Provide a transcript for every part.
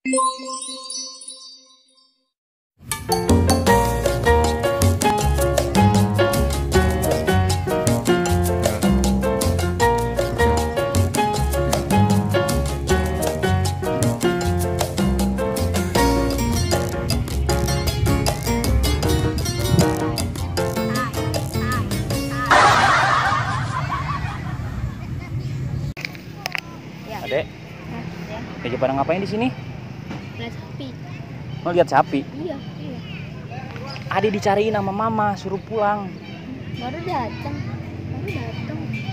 Adek, lagi pada ngapain di sini? Lihat sapi. Mau lihat sapi? Iya. Adek dicariin sama mama, suruh pulang. Baru datang.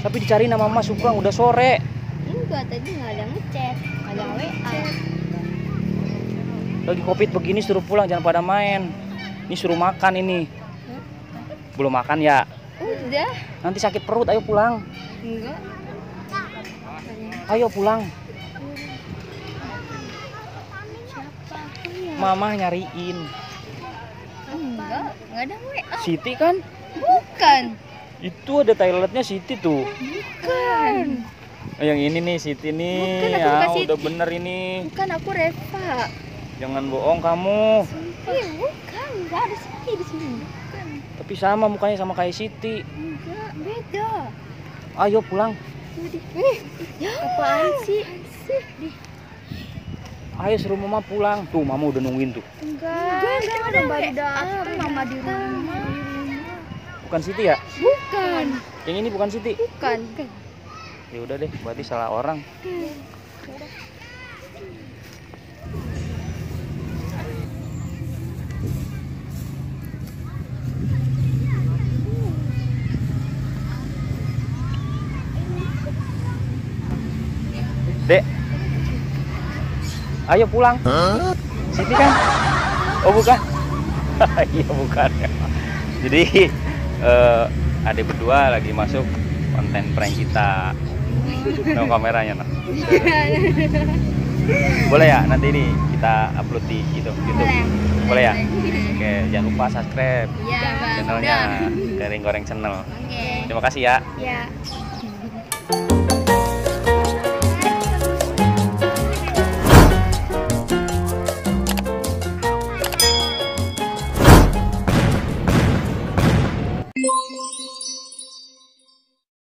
Tapi dicariin sama mama, suruh pulang, udah sore. Enggak, tadi nggak ada ngechat, nggak ada WA. Lagi covid begini suruh pulang, jangan pada main. Ini suruh makan ini. Belum makan ya? Udah. Nanti sakit perut, ayo pulang. Enggak. Ayo pulang. Siapa? Mama nyariin. Enggak ada WA. Siti kan? Bukan. Itu ada toiletnya Siti tuh. Bukan. Yang ini nih Siti nih. Bukan, aku Ya bukan Siti. udah bener ini. Bukan, aku Reva. Jangan bohong kamu. Iya, bukan. Enggak ada Siti di sini. Bukan. Tapi sama mukanya sama kayak Siti. Enggak, beda. Ayo pulang. Apaan sih? Ayo suruh mama pulang. Tuh mama udah nungguin tuh. Enggak ada baru datang. Mama di rumah. Bukan Siti ya? Bukan. Yang ini bukan Siti. Bukan. Ya udah deh, berarti salah orang. Dek, ayo pulang. Siti kan? Oh bukan? Iya bukan. Jadi adik berdua lagi masuk konten prank kita. No kameranya no. Boleh ya nanti ini kita upload di YouTube. Boleh ya? Oke, jangan lupa subscribe Iya, Bang. channelnya Garing Goreng Channel. Oke. Terima kasih ya. Ya.